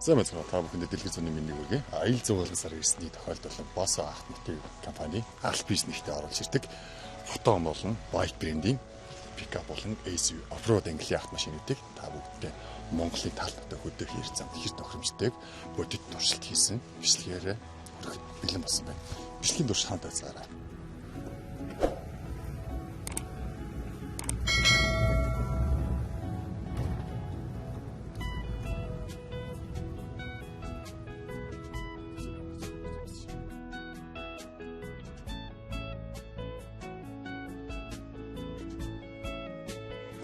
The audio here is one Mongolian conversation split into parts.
За мэцгаа та бүхэндээ дэлгэр зуны мэндийг хүргэе. Аялал зугаалгын сар ирсний тохиолдол Boso Automotive компани Alpine нэгтээ оруулж ирдэг. Фотон болон Bike брендийн пикап болон SUV оффроуд английн автомашинуудыг та бүгдтэй Монголын талбайтай хөдөөх хэр зам хэр тохиромжтой бодит туршилт хийсэн бичлэгээрээ хүргэхэд бэлэн болсон байна. Бичлэгийн турш хамт байцгаарай.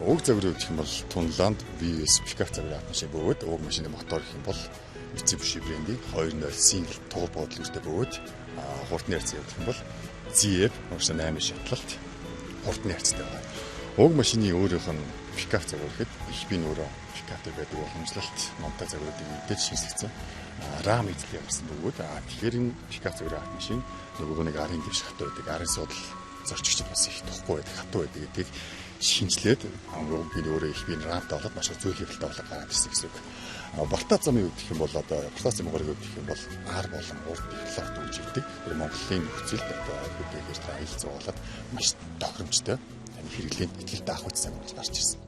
Уг загварыг гэх юм бол Tunland VS пикап загварын автомашин бөгөөд уг машины мотор гэх юм бол Mitsubishi брендийн 2.0 single turbo дэлгүүртэй бөгөөд хурдны харьцаа гэх юм бол ZF 8 шатлалт хурдны харьцтай байна. Уг машины өөрийнх нь пикап загвар гэхэд их би өөрөө пикап дээр байдаг уламжлалт номтой загваруудыг мэдээж шинжлэсэн. Рам эзлэх явсан бөгөөд тэгэхээр энэ пикап загварын автомашин нөгөө нэг арын дэвш хатуу байдаг. Арын суудал зорчигчд бас их тухгүй байдаг, хатуу байдаг гэдгийг шинжилээд би өөрөө их би рамтай болоод маш их зөөх хэвлэлтэй болоод гараад ирсэн гэсэн үг. Балтаа замын үед гэх юм бол одоо Балтаа замын горыг гэх юм бол ар болон урд их лорд өгч ирдэг. Тэр Монголын нөхцөлд одоо хөдөөхөр аялал зугаалаад маш тохиромжтой таны хэрэглээнд итгэлтэй авах үс болж гарч ирсэн.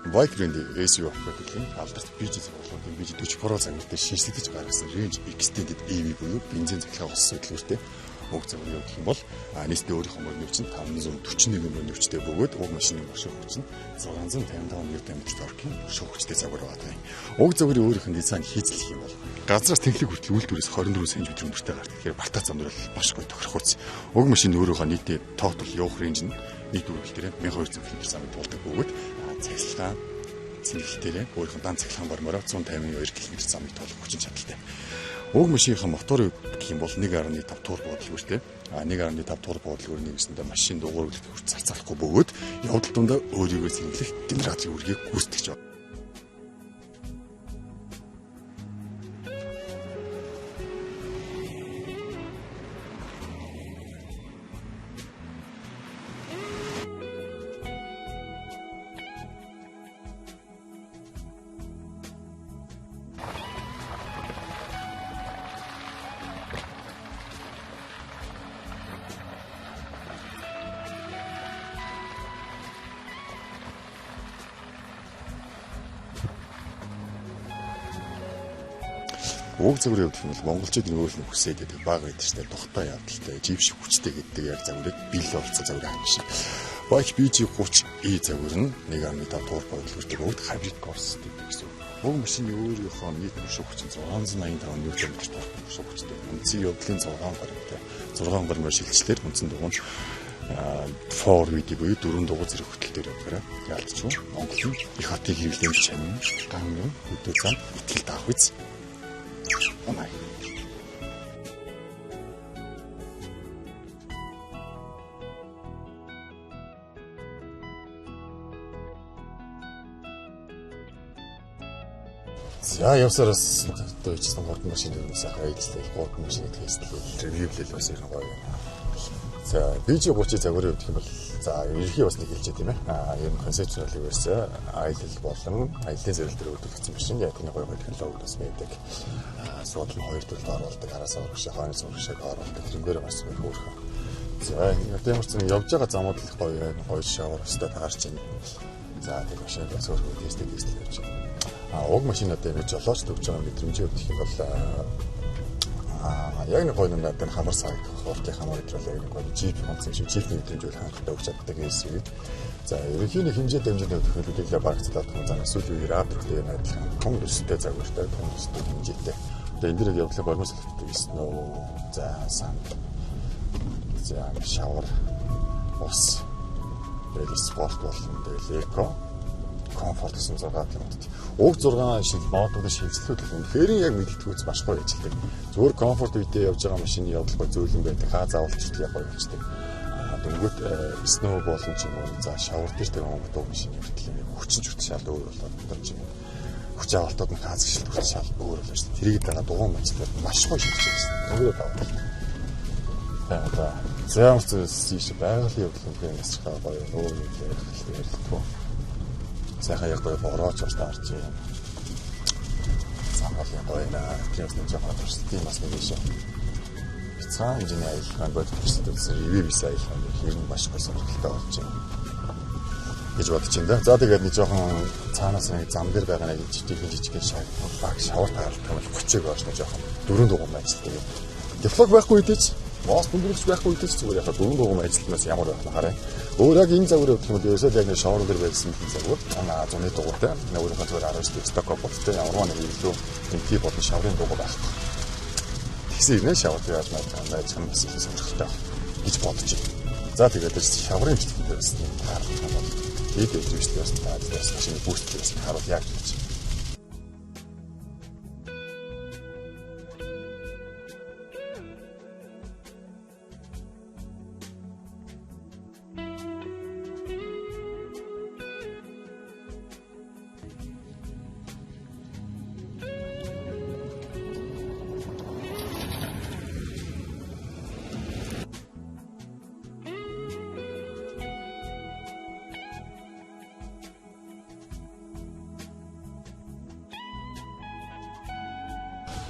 Bike брендийн SUV оффроуд-ийн алдарт BG загварлуудын BG40 Pro загвар дээр шинжлэгдэж гаргасан Range Extended EV буюу бензин цахилгаан болсон хөдөлгөөртэй уг загварын гэх юм бол нийтдээ өөрийнх нь мөрний хүч нь 541 мөрний хүчтэй бөгөөд уг машины өшөөх хүч нь 655 Нм торкийн өшөөх хүчтэй загвар байгаа юм. Уг загварын өөрийнх нь дизайн хийцлэх юм бол газраас тэнхлэг хүртэл үйлдвэрээс 24 см өндөртэй гардаг. Тэгэхээр бартаа зам дээр бол маш гоё тохирох үс. Уг машины өөрийнхөө нийтдээ total явах range нь нийт үргэлж дээр 1200 км замыг туулдаг бөгөөд цахилгаан цэнгэлтээрээ өөрийнх нь дан цахилгаан бормороо 152 км замыг туулах хүчин чадалтай. Уг машиныхаа моторыг гэх юм бол 1.5 турбо дэлгүүртэй. 1.5 турбо дэлгүүр нэгсэндээ машин дугуур үлдэх хүч зарцуулахгүй бөгөөд явдал дундаа өөрийгөө цэнгэлэх генераторын үүргийг гүйцэтгэж байна. Уг загварын хувьд гэх юм бол монголчууд нөгөө л хүсээд байдаг бага байдаг шүү дээ. Тухтай явдалтай, жив шиг хүчтэй гэдэг яг загварыг бэлэн болцсон загвар аах шиг. Bike BG30E загвар нь 1.5 турбо хөдөлгөөртэй бөгөөд hybrid course гэдэг гэсэн үг. Уг машины өөрийнхөө нийт өшөөх хүч нь 685 Нм торк өшөөх хүчтэй. Үндсэн явдлын 6 горимтой. 6 горимоор шилжлээр үндсэн дугуй нь 4WD буюу 4 дугуй зэрэг хөтөл дээр явдгаараа ялцчихгүй Монголын их хотын хэрэглээнд чамин, ган хөдөө зам итгэл даах үз. Онай. За явсараас одоо ичсэн 3 машин дээр сайхан аяллаа. 3 машины тестлээ, ревюлэл бас ер нь гоё юм. За BG30 загварын хувьд гэх юм бол за ерөнхий бас нэг хэлжээ тийм ээ. Ер нь концепционал юусэн аялал болон аяллаа зэрэг дээр хөдөлгдсөн машин. Яг энэ гоё гоё технологи бас байдаг. Суудлын хоёр төрөлд оруулдаг, араас урагшаа, хойноос урагшааг оруулдаг. Тэрнгээр бас хөөрхөн. За одоо ямар ч юм явж байгаа замууд их гоё байна. Гоё шавар өстэй таарч байна. За тэр машин бас өөр тесттэй явж байна. Уг машин одоо ингэж жолооч төгж байгаа мэдрэмжийн хувьд гэх юм бол яг нэг гоё юм надад хамар сарагдах хурдлын хамар өдрөл яг нэг гоё джип онцсон шиг джипний мэдрэмж бол хангалттай өгч чаддаг SUV. За ерөнхий нэг хэмжээ дэмжинтэй тохиолдлыг барагцлаад байгаа зам эсвэл үеэр А4-тэй адилхан том төстэй загвартай, том төстэй хэмжээтэй. Одоо энэ дэр явдлаа бормос салхитай snow, за санд, за шавар, ус, тэгэл спорт болон тэгэл эко, комфорт гэсэн 6 тематик. Уг 6 шил модуудын шилжлүүд бол үнэхээр яг мэдэлтгүйц маш гоё ажилладаг. Зүгээр комфорт үедээ явж байгаа машины явдал гоё зөөлөн байдаг. Хаа заавал ч яг гоё болчдөг. Дөнгөт snow болон ч юм уу за шавар дээр тэр онгод уг машины хүртэл юм хүчин ч шал өөр болоод одоо ч юм хүч авалтууд нь газ гişэлт хүртэл шал өөр болоо шүү дээ. Тэрийг дагаа дугуйн ажиллаад маш гоё шилжиж байсан. Нөгөө даваа. За за ямар ч зүйлс байгалийн явдал үнэхээр маш гоё нөгөө нэг ярилцдаг. Сайхан яг гоё борооч бас таарч юм. Замгаалын гоё наа. Тэр бас нэг жоохон туршилтын бас нэг юм. Бяцхан хэмжээний аялал бодит туршилт үзсэн. Review биш аялал нь ер нь маш гоё сонирхолтой болж байна гэж бодож байна да. За тэгээд нэг жоохон цаанаас нэг зам дээр байгаа нэг жижиг баг шавар таарлах юм бол 30-ыг орж жоохон дөрөв дугуй ажилладаг юм. Диплог байхгүй үедээ ч мост өндөрлөж байхгүй үедээ ч зүгээр яхаа дөрөв дугуй ажилласнаас ямар байх нь хараа. Өөр яг энэ загвар явах юм бол ерөөсөө яг нэг шоурон дээр байсан юм загвар. Ана зуны дугуйтай. Өөрийнхөө зүгээр 19 сток боттой ямар нэг илүү MT болон шаврын дугуй байхгүй. Тэгсэн ирнэ шавар яаж байж юм бас их сонирхолтой байх гэж бодож байна. За тэгээд шаврын бичлэг дээр бас юм таарах юм бол тэгээд бичлэгээс таарах машины бүүстлээс харуул яг гэж.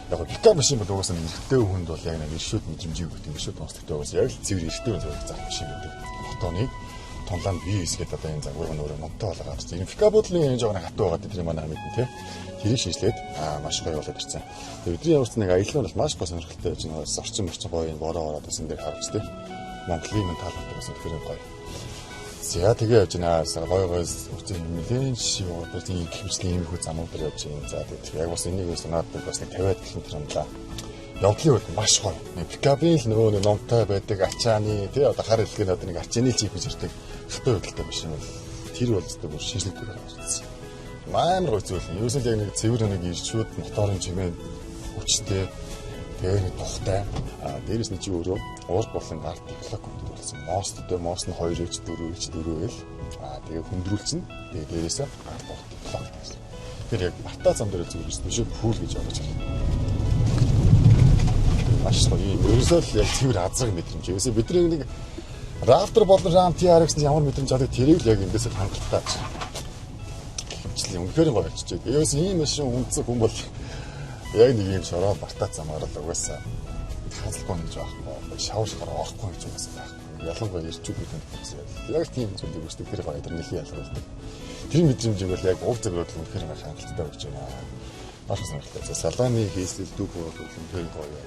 Яг пикап машин бол угаасаа эрэгтэй хүнд бол яг нэг иршүүд мэдрэмжийг өгдөг, иршүүд онцлогтой угаасаа яг л цэвэр эрэгтэй хүн зөвхөн зарах машин гэдэг. Мотоны Tunland V9 гэдэг одоо энэ загвар нь өөрөө номтой болгоод гарсан. Энэ пикап бол нэг жоохон хатуу байгаа тэр манай мэдэн тий. Тэрийг шинжлээд маш гоё болоод ирсэн. Тэгээ бидний ямар ч нэг аялал нь бол маш гоё сонирхолтой байж байгаа. Орчин морчин гоё энэ бороо ороод бас энэ дээр харж тий. Монголын мөн таалагддаг бас үнэхээр гоё. За тэгээ явж байна. Гоё гоё үгүй нэлээд шивууд тийм хэмжлийн иймэрхүү замуудаар явж байна. За тэгээ яг бас энийг бас надад бас нэг 50 км амлаа. Явдлын үед маш гоё. Пикапын л нөгөө нэг номтой байдаг ачааны тий одоо хар хэлгээр одоо нэг ачааны чип гэж ярьдаг хатуу байдалтай биш юм бол тэр бол зөв бүр шинжлэх гарсан. Амар гоё зүйл. Ерөөсөө л яг нэг цэвэр нэг ирчүүд моторын чимээ хүчтэй тэгээ нэг тухтай. Дээрээс нь чи өөрөө урд болон ард блок болсон. Мосттой мост нь 2H 4H 4L. Тэгээ хүндрүүлсэн. Тэгээ дээрээсээ ард урд блок гэсэн. Тэр яг бата зам дээр зүгээр биш шүү пүүл гэж ойлгож байна. Маш гоё. Ерөөсөө л яг цэвэр азраг мэдрэмж. Ерөөсөө бидний нэг Raptor болон Ram TRX-ийн ямар мэдрэмж авдаг тэрийг л яг эндээс л хангалттай. Хэмжлээ үнэхээр гоё болчихжээ. Ерөөсөө ийм машин үнцэг хүн бол яг нэг юм шороо бартаа замаар л угаасаа хазалгүй гэж байхгүй. Шавшгаар орохгүй гэж угаасаа байхгүй. Ялангуяа ирчүүд бидэнд гэсэн. Яг тийм зүйлийг үүсдэг тэр гоё тэр нэлийн ялгаруулдаг. Тэр мэдрэмжийг бол яг уг загвар бол үнэхээр хангалттай болж байна. Маш сонирхолтой. За салааны хийсэл дүү бол үнэхээр гоё.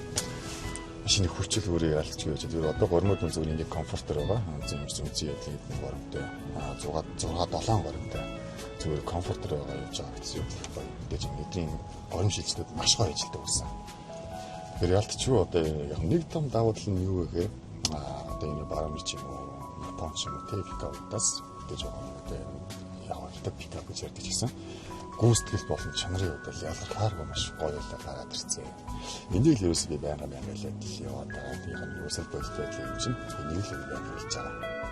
Машины хүчил бүрийг ялч гэж зүгээр одоо гормууд нь зүгээр ингээд комфортер байгаа. Зөв зүнцэн ядлын хэдэн горимтой. 6 6 7 горимтой. Зүгээр комфортер байгаа явж байгаа гэсэн юм гоё. Мэдээж эдний горим шилжлүүд маш гоё ажилтдаг болсон. Тэр ялтчгүй одоо яг нэг том давуу тал нь юу вэ гэхээр одоо энэ барамж ч юм уу, Япон ч юм уу, тэ пикапудаас мэдээж байгаа одоо яг хятад пикап гэж ярьдаг ч гэсэн гүйцэтгэл болон чанарын хувьд бол ялгархааргүй маш гоё л гараад ирсэн. Энийг л ерөөсөө би байнга байнга л яваад байгаа. Яг нь ерөөсөө бодит байдлын юм чинь энийг л байнга хэлж байгаа.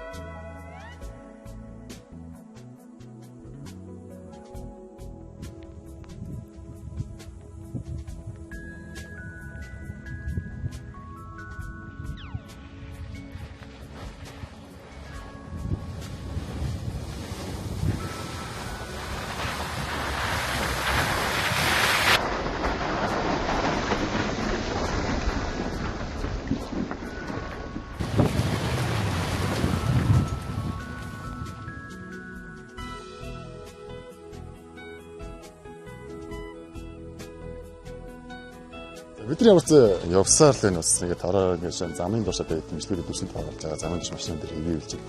Бидний ямар ч явсаар л энэ бас ингээд ороо ингээд замын турш одоо дэмжлэгээр дүрсэнд тоглож байгаа замын турш машин дээр хэвээ хэлж байна.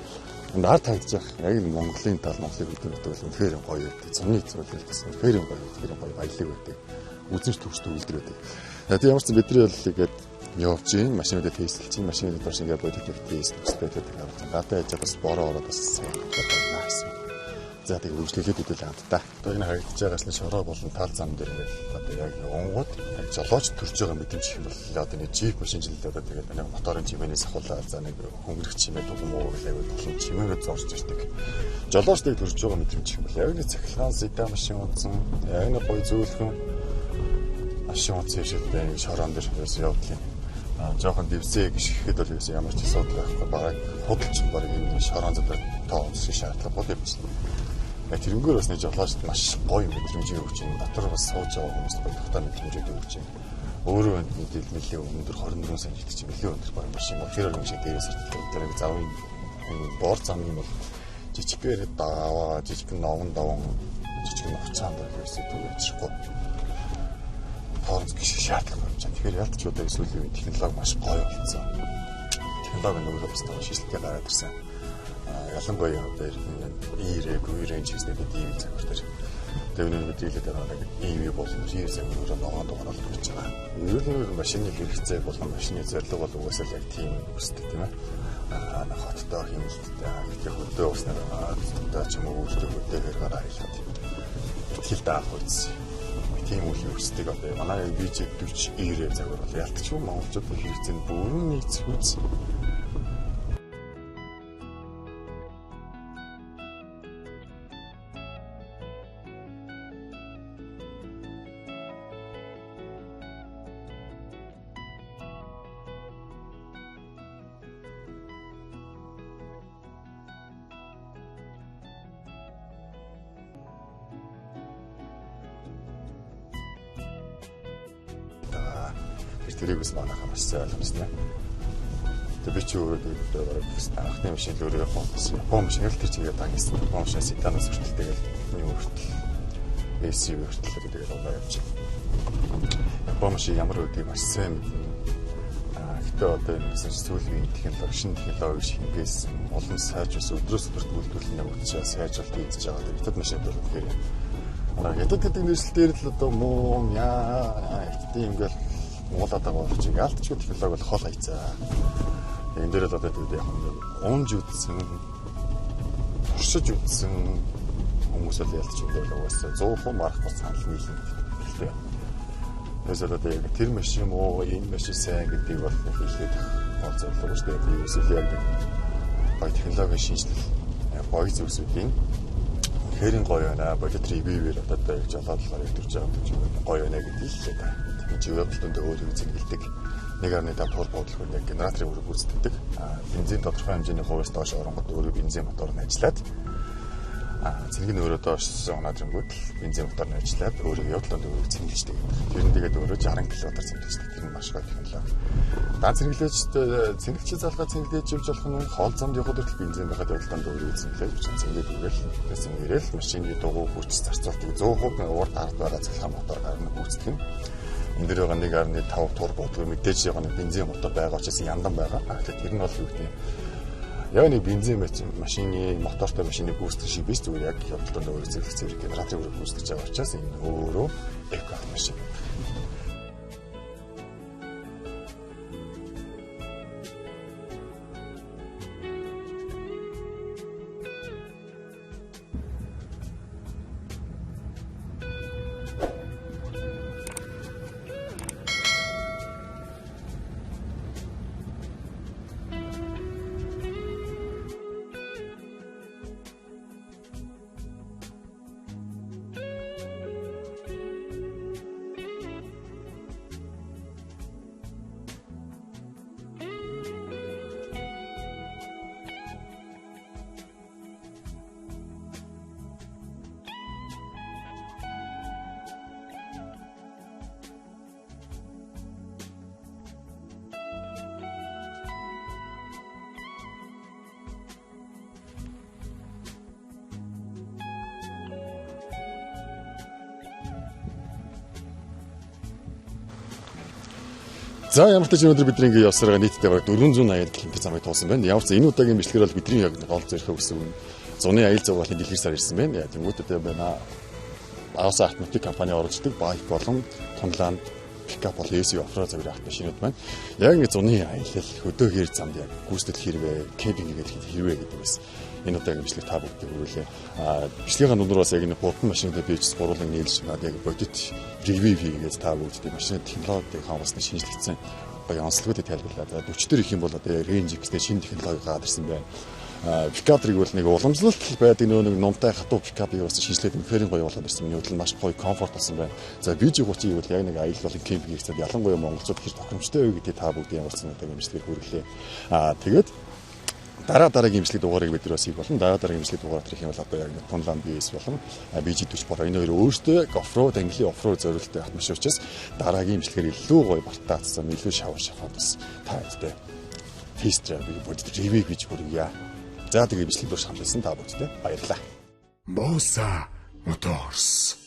Энд ард харагдаж байх яг энэ Монголын тал Монголын хөдөө нутаг бол үнэхээр гоё байдаг. Зуны зүйлэл бас үнэхээр гоё, үнэхээр гоё баялаг байдаг. Үзэмж төвчтэй үйлдвэр байдаг. Тэгээ ямар ч бидний бол ингээд явж гин машинуудад тестэлж гин машинууд турш ингээд бодит нэг тест төстэй байдаг. Гадаа яж бас бороо ороод бас сайн байна гэсэн. За тэгээ үргэлжлүүлээд хэдүүлээ хамтдаа. Одоо энэ харагдаж байгаас нь шороо болон тал зам дээр ингээд одоо яг унгууд яг жолооч төрж байгаа мэдрэмж их юм бол одоо нэг джип машин жилд одоо тэгээд нэг моторын чимээнээс ахуулаад за нэг хөнгөрөх чимээ дугуй муу гэх аягүй олон чимээнүүд зорж ирдэг. Жолооч тийг төрж байгаа мэдрэмж их юм бол яг нэг цахилгаан седан машин унтсан, яг нэг гоё зөөлхөн машин унтсан шилдэ нэг шороон дээр ерөөсөө явдлаа. Жоохон дэвсээ гიშгэхэд бол ерөөсөө ямар ч асуудал байхгүй. Бараг худалч бараг энэ шороон зам дээр тоо онцлог шаардлагагүй юм чинь. Яг тэрнгээр бас нэг жолоочд маш гоё мэдрэмжийг өгч байна. Дотор бас сууж байгаа хүмүүст гоё тогтоо мэдрэмжүүд өгч байна. Өөрөө мэдээлэл нэлээ өндөр 24 сая гэдэг чинь нэлээ өндөр баг машин. Тэр юм шиг дээрээс хүртэл тэр нэг замын бор зам юм бол жижиггээр даваа, жижиг новон даван, жижиг нухацаан бол ерөөсөө түр ажиллахгүй. Тоорс гişх шаардлага юм чинь. Тэгэхээр ялт ч удаа сүүлийн үеийн технологи маш гоё болсон. Технологи нь өөрөө бас шийдэлтэй гараад ирсэн. Ялангуяа одоо E-Reg, V-Range гэснээр бид EV загвар дээр. Тэгээ нэг дийлээд байгаа нэг EV болон EV загвар өөрөө ногоон дугаар болж гэж байгаа. Ер нь машины хэрэгцээ болон машины зорилго бол угаасаа л яг тийм өсдөг тийм ээ. Нэг хоттой хэмнэлттэй, гэхдээ хөдөө уснаар байгаа ч юм уу үйлдэл хөдөө хэргээр аялаад итгэл даах үз. Тийм үйл өсдөг одоо манай VJ40 E-Rev загвар бол ялтчгүй монголчуудын хэрэгцээнд бүрэн нийцэх үз. Тэрийг бас манайхаа маш сайн ойлгосон. Тэгээ би чи өөрөө тэгээд бараг анхны машин л өөрөө Япон байсан. Япон машин л тэр чигээр дагнасан. Япон машин седанаас хүртэл тэгэл юм хүртэл SUV хүртэл тэгээд унаа явж байна. Япон машин ямар үүдийг маш сайн мэднэ. Гэтэ одоо энэ сүүлийн үеийн технологи, шинэ технологи шингээсэн олон сайжруулсан өдрөөс өдөрт үйлдвэрлэл явагдаж сайжралт хийж байгаа. Хятад машин бол тэгэхээр манай хятад гэдэг нэршил дээр л одоо муу яа хятадын ингээл уулаад байгаа болж яалтчгүй технологи бол хол хаяцаа. Энэ дээр л одоо тэгээд яг унж үтсэн, туршиж үтсэн хүмүүс бол ялтч үгүй угаасаа 100% марахгүй санал нийлнэ гэдэг. Тэгээс одоо яг тэр машин муу, энэ машин сайн гэдгийг бол хэлээд гол зорилго шүү дээ. Ерөөсөө яг нэг гоё технологийн шинжилэл, гоё зүйлсүүдийн хэрэн гоё байна. Бодит ревювэр одоо яг жолоодлоор төрж байгаа юм чинь гоё байна гэдгийг хэлээд байна. Живээ болтонд өөрөө зэнгэлдэг. 1.5 турбо бодлогоор яг генераторын үүрэг гүйцэтгэдэг. Бензин тодорхой хэмжээний хувьас доош оронгод өөрөө бензин мотор нь ажиллаад цэнэг нь өөрөө доош унаад ирэнгүүт л бензин мотор нь ажиллаад өөрөө явдланд өөрөө цэнгэлждэг. Тэр нь тэгээд өөрөө 60 км цэнгэлждэг. Тэр нь маш гоё технологи. Дан цэнгэлж цэнгэлч залгаа цэнгэлж явж болох нь хоол замд явхад хүртэл бензин байхад явдланд өөрөө цэнгэлж цэнгэлээд өгөөл. Тэгээд цэнгэлэл машины дугуй хүч зарцуултыг 100% урд ард байгаа цахилгаан мотор гарна гүйцэтгэх нь. Энэ дээр байгаа 1.5 турбо бодлого мэдээж байгаа нэг бензин мотор байгаа учраас яндан байгаа. Тэгэхээр тэр нь бол юу гэдэг нь яг нэг бензин машины мотортой машины гүйцэтгэх шиг биш, зүгээр яг явдалд өөрөө зэрэг цэвэр генераторын үүрэг гүйцэтгэж байгаа учраас энэ өөрөө эко машин. За ямар ч өнөөдөр бидний ингэ явсараа нийтдээ бараг 480 км замыг туулсан байна. Ямар ч энэ удаагийн бичлэгээр бол бидний яг гол зорилго гэсэн үг. Зуны аял зугаалын дэлгэр сар ирсэн байна. Яа тэнгуүтээ байна. Ааса автоматик компани оруулждаг байк болон Tunland пикап бол SUV оффроуд загварын автомашинууд маань. Яг ингэ зуны аялал хөдөөгээр замд яг гүйцэтгэл хэрвээ, кемпинг гэдэг хэрвээ гэдэг бас Энэ удаагийн бичлэг та бүгдийг хүргэлээ. Бичлэгийн дундуур бас яг энэ гурван машинтай бийж гурван нийлж над яг бодит review хийгээд та бүгдийг машины технологиг хамгаалсан шинжлэгдсэн гоё онцлогуудыг тайлбарлаа. За 40 дээр их юм бол одоо Range X-тэй шинэ технологи гараад ирсэн байна. Пикатрыг бол нэг уламжлалт байдаг нөө нэг нумтай хатуу пикапыг бас шинжлээд үнэхээр гоё болоод ирсэн. Миний бодлоо маш гоё комфорт болсон байна. За BG30-ийг бол яг нэг аялал болон кемпинг хийх ялангуяа монголчууд хэр тохиромжтой вэ гэдгийг та бүгд ямар ч удаагийн имжлэгээр хүргэлээ. Тэгээд дараа дараагийн имжлэг дугаарыг бид нар бас хийх болно. Дараа дараагийн имжлэг дугаар гэх юм бол одоо яг Tunland BS болон BG40 бороо энэ хоёр өөртөө оффроуд, Английн оффроуд зориулттай автомашин учраас дараагийн имжлэгээр илүү гоё бартаацсан, илүү шавар шавхад бас та хэдтэй тест драйвыг бодит review хийж хүргье. За тэгээ бичлэг дурш хамтласан та бүгдтэй баярлалаа. Mosa Motors.